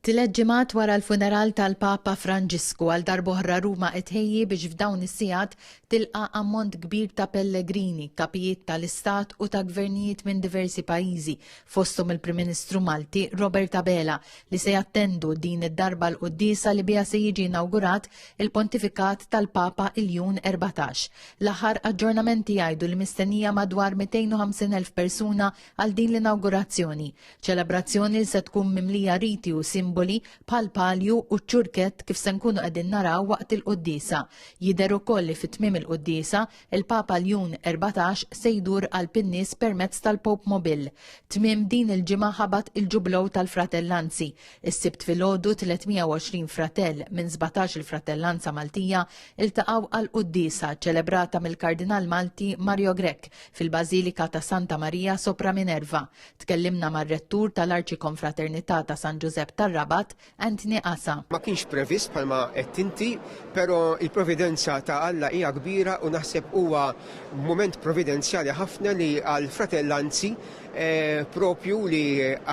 Tliet ġimgħat wara l-funeral tal-Papa Franġisku għal darb'oħra Ruma qed tħejji biex f'dawn is-sigħat tilqa' ammont kbir ta' pellegrini, kapijiet tal-istat u ta' gvernijiet minn diversi pajjiżi, fosthom il-Prim Ministru Malti Robert Abela li se jattendu din id-darba l-quddiesa li biha se jiġi inawgurat il-pontifikat tal-Papa Iljun 14. L-aħħar aġġornamenti jgħidu li mistennija madwar 250,000 persuna għal din l-inawgurazzjoni. Ċelebrazzjoni li se tkun mimlija riti u simboli bħal palju u ċ-ċurkett kif se nkunu qegħdin naraw waqt il-quddiesa. Jidher ukoll li fi tmiem il-quddiesa, il-Papa Ljun 14 se jdur qalb in-nies permezz tal-Pope Mobile. Tmiem din il-ġimgħa ħabat il-Ġublew tal-Fratellanzi. Is-Sibt filgħodu 320 fratell minn 17-il fratellanza Maltija iltaqgħu għal quddiesa ċelebrata mill-Kardinal Malti Mario Grech fil-Bażilika ta' Santa Maria sopra Minerva. Tkellimna mar-Rettur tal-Arċikonfraternità ta' San Ġużepp tar-Rabat, Anthony Asa. Ma kienx previst bħalma għedt inti, però il-providenza ta' Alla hija kbira u naħseb huwa mument providenzjali ħafna li għall-fratellanzi propju li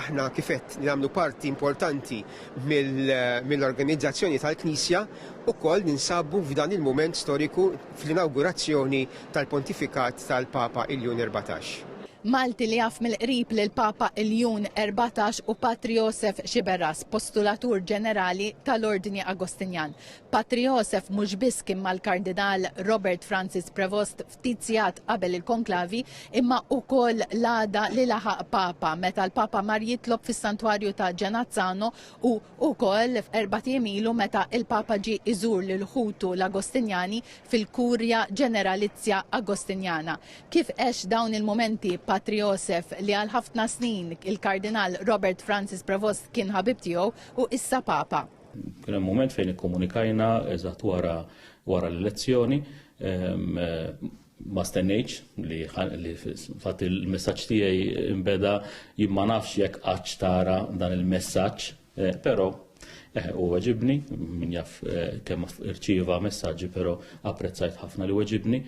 aħna kif għedt li nagħmlu parti importanti mill-organizzazzjoni tal-Knisja ukoll ninsabu f'dan il-mument storiku fl-inawgurazzjoni tal-pontifikat tal-Papa Iljun 14. Malti li jaf mill-qrib lill-Papa Iljun 14 u Patri Josef Sciberras, postulatur ġenerali tal-Ordni Agostinjan. Patri Josef mhux biss kien mal-Kardinal Robert Francis Prevost ftit sigħat qabel il-konklavi imma wkoll l-għada li laħaq Papa meta l-Papa mar jitlob fis-Santwarju ta' Genazzano u wkoll f'erbat ijiem ilu meta l-Papa ġie iżur lil ħutu l-Agostinjani fil-Kurja Ġeneralizja Agostinjana. Kif għex dawn il-mumenti Patri Josef li għal ħafna snin il-Kardinal Robert Francis Prevost kien ħabib tiegħu u issa Papa? Kien hemm mument fejn ikkomunikajna eżatt wara wara l-elezzjoni. Ma stennejtx li fatt il-messaġġ tiegħi imbeda jien ma nafx jekk qattx tara dan il-messaġġ Eh, però eh, u weġibni, min jaf eh, kemm irċieva messaġġi, però apprezzajt ħafna li weġibni.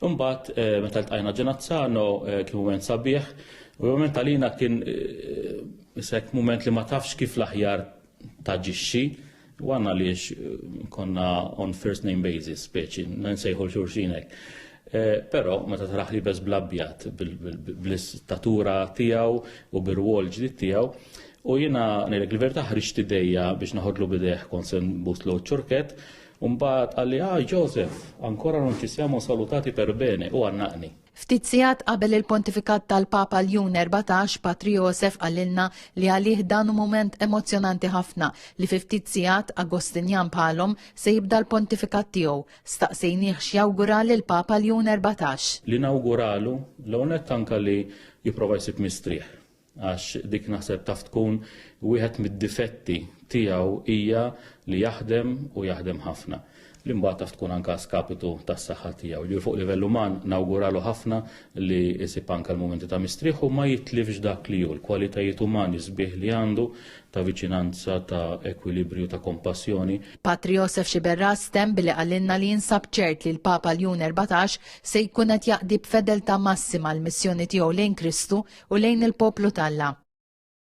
Imbagħad meta ltqajna Ġenazzano kien mument sabiħ, u mument għalina kien isek mument li ma tafx kif l-aħjar taġixxi, u għanna liex konna on first name basis, speċi, nsejħu l-xurxinek. Però meta taraħ li bez bl-abjad, bl-istatura tiegħu u bir-rwol ġdid tiegħu, U jiena ngħidlek il-verità ħriġt idejja biex naħodlu bidejh kont se nbuslu ċ-ċurkett, u mbagħad qalli ah Joseph, ancora non ci siamo salutati per bene u għannaqni. Ftit sigħat qabel il-pontifikat tal-Papa Ljun 14, Patri Josef qalilna li għalih dan hu mument emozzjonanti ħafna li fi ftit sigħat Agostinjan bħalhom se jibda l-pontifikat tiegħu. Staqsejnieh x'jawgura lill-Papa Ljun 14. Li nawguralu, l-ewwel nett anke li jipprova jsib mistrieħ. Għax dik naħseb taf tkun wieħed mid-difetti tiegħu hija li jaħdem u jaħdem ħafna. Li mbagħad taf tkun anke skapitu tas-saħħa tiegħu. Ġifieri fuq livell uman nawguralu ħafna li jsib anke l-mumenti ta' mistrieħ u ma jitlifx dak li hu l-kwalitajiet umani sbieħ li għandu ta' viċinanza, ta' ekwilibrju, ta' kompassjoni. Patri Josef Sciberras temm billi qalilna li jinsab ċert li l-Papa Ljun 14 se jkun qed jaqdi b'fedeltà massima l-missjoni tiegħu lejn Kristu u lejn il-poplu t'Alla.